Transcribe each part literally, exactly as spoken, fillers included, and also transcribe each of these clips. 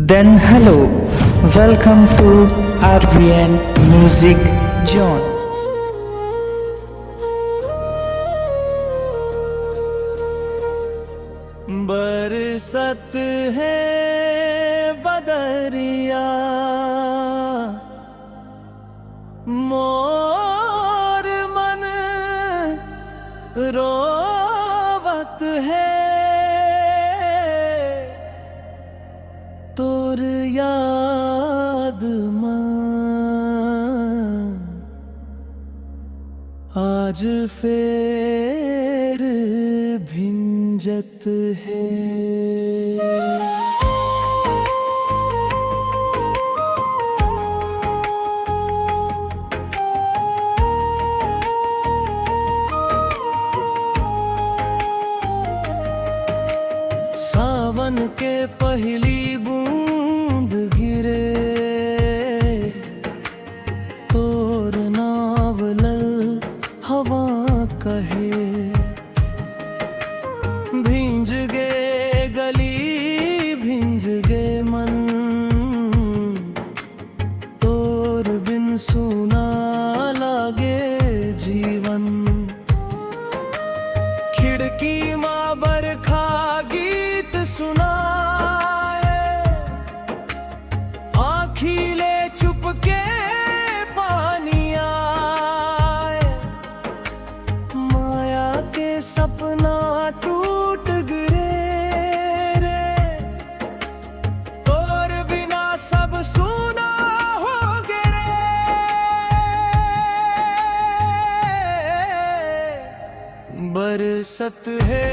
Then hello, welcome to R V N Music Zone. बरसत है बदरिया, मोर मन रोवत है, तोर याद म आज फेर भिंजत है। सावन के पहिली बूंद गिरे, तोर नाव लल हवा कहे। भींज गे गली, भींज गे मन, तोर बिन सूना लागे जीवन। खिड़की मा बरखा गीत सुनाए, आँखी ले चुपके पानी आए। माया के सपना टूट गिरे रे, तोर बिना सब सूना हो गे रे। बरसत है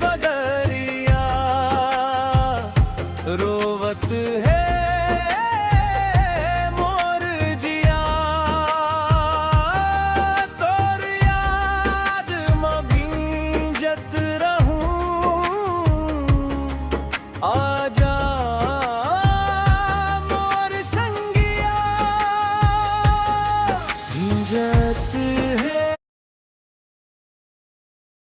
बदरिया, रोवत